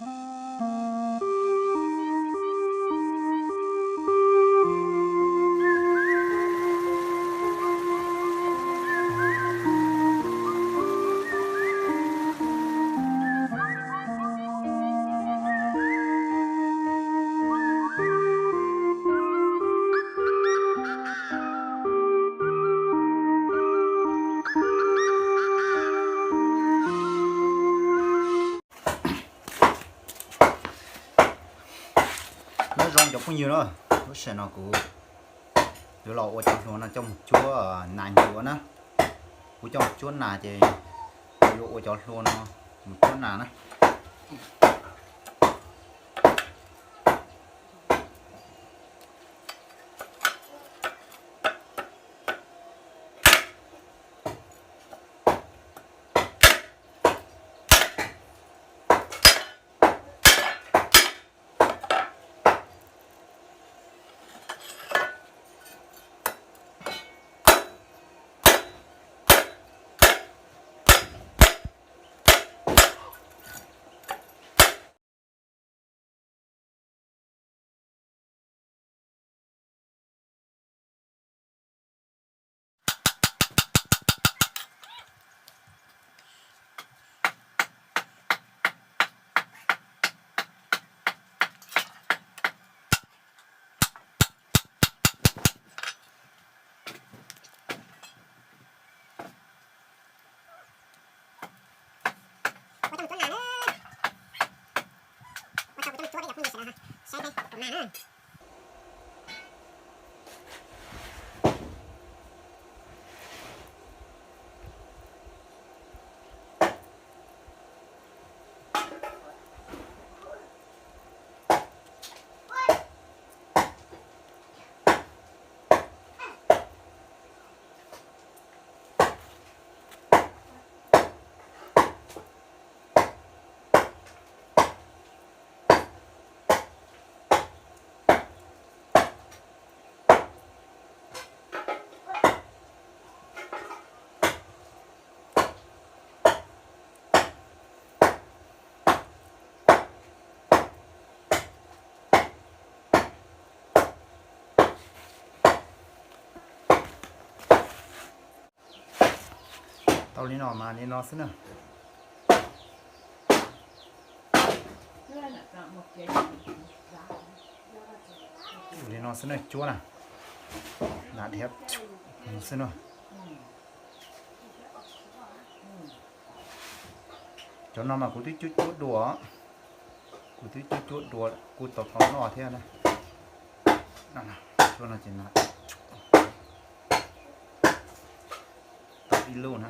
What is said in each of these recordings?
Nyob zoo cov phooj ywg na, lub sij hawm no kuv yuav los ua cov hlua no coj mus cuab nas ncuav na. Kuv coj mus cuab nas ces kuv yuav ua cov hlua no mus cuab nas na. Tau li no mas li no xwb na. Li no xwb na, cuab na. Nas dhia xwb na. Cov no mas kuv twb cuab cuab dua, kuv twb cuab cuab dua, kuv tau tau noj thiab na. Cuab no ces tau ib lub na.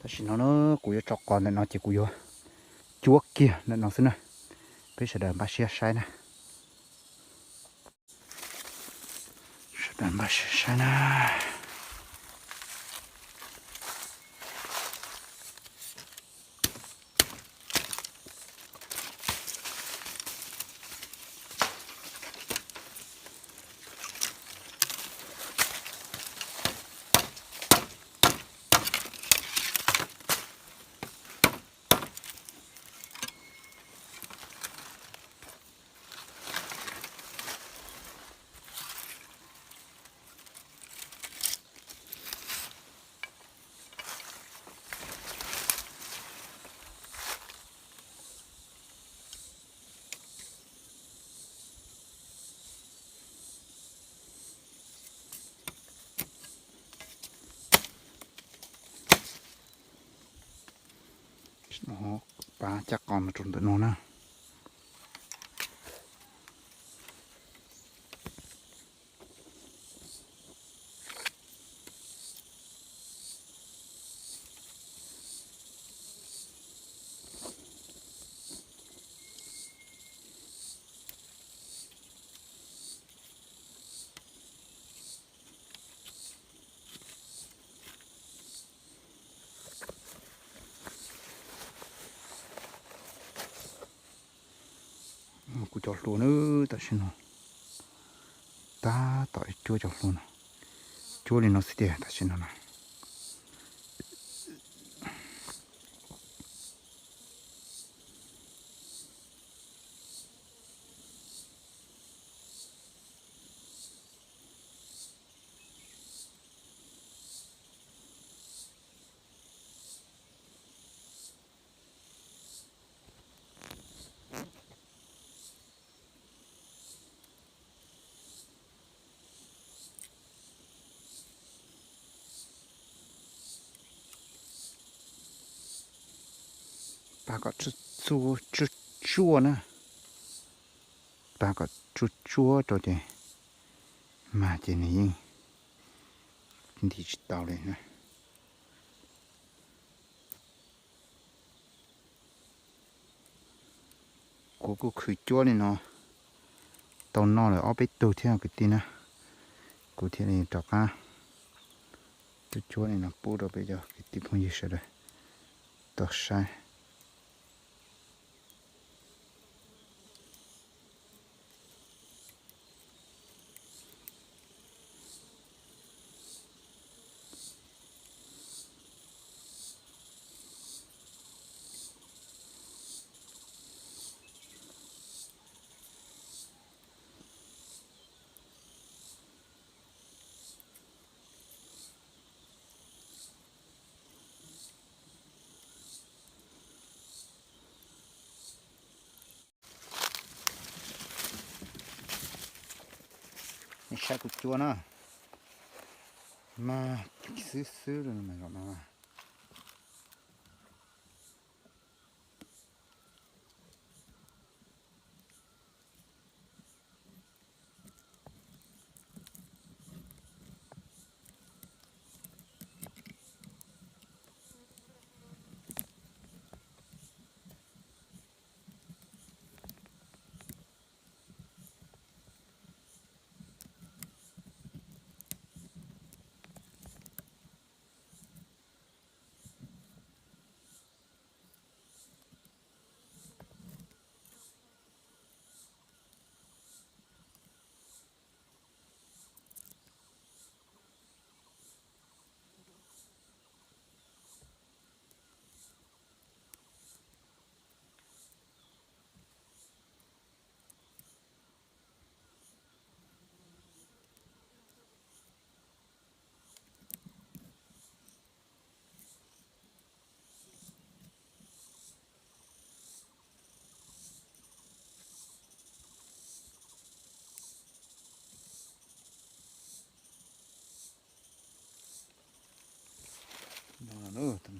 Tam sim no na, kuv yuav tso qos ntawm no ces kuv yuav cuab kiag ntawm no xwb na. Peb sawv daws npaj siab saib na. Sawv daws npaj siab saib na. Pab cab qos mus rau ntawm no na. Cov hlua na, tam sim no tab tom ib cuab cov hlua no, cuab li no xwb tiag tam sim no na. Pab kom tsuag tsuag na, pab kom tsuag tsuag rau ces mag ces nws yeej nti tsis tau li na. Kuv kuj khwv cuab li no tau noj lawm ob peb tug thiab kwv tij na. Kuv thiaj li rov qab tuaj cuab li no pub rau peb cov kwv tij phooj ywg sawv daws tau saib. Nej saib kuv cuab na, mag xwb xwb li no.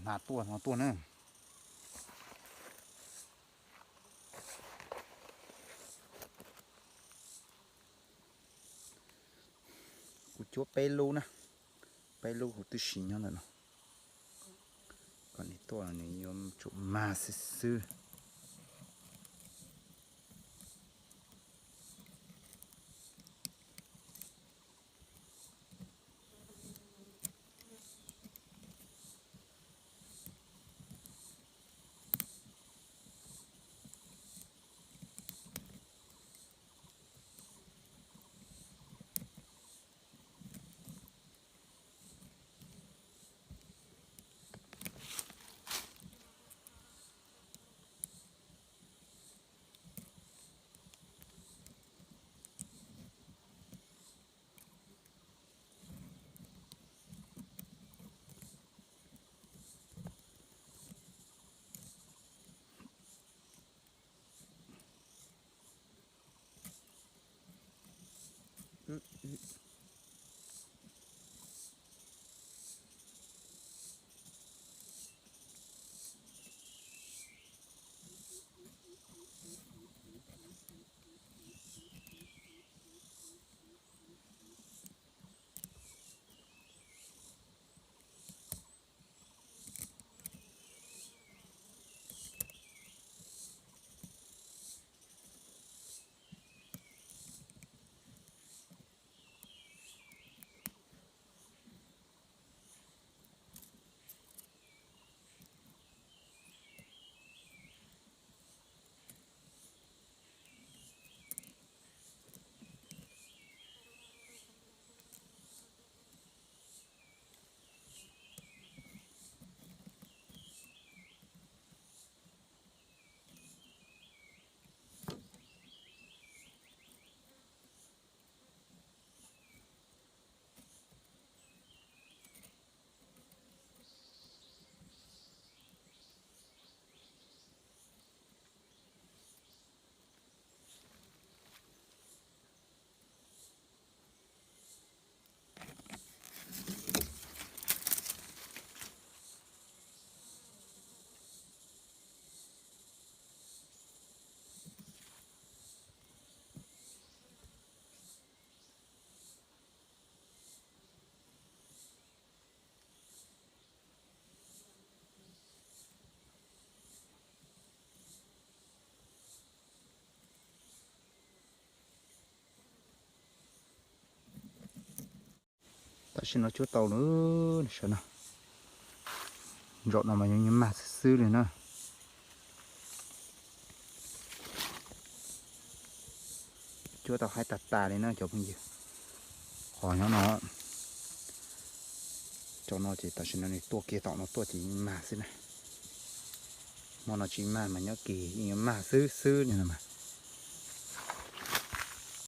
Hnav tuaj, hnav tuaj na. Kuv cuab peb lub na, peb lub huv tib si nyob ntawm no. Kom nws tuaj nws yuav tsum mag xwb xwb. Tam sim no cuab tau lawm, saum no, zaum no mas yeej mag xwb xwb li na. Cuab tau haib tag tag li na cov phooj ywg. Qhov nyob no, cov no ces tam sim no nws tuaj kiag tom no tuaj ces yeej mag xwb na. Hmo no tsis mag mas nyob kis yeej yuav mag xwb xwb li no mas.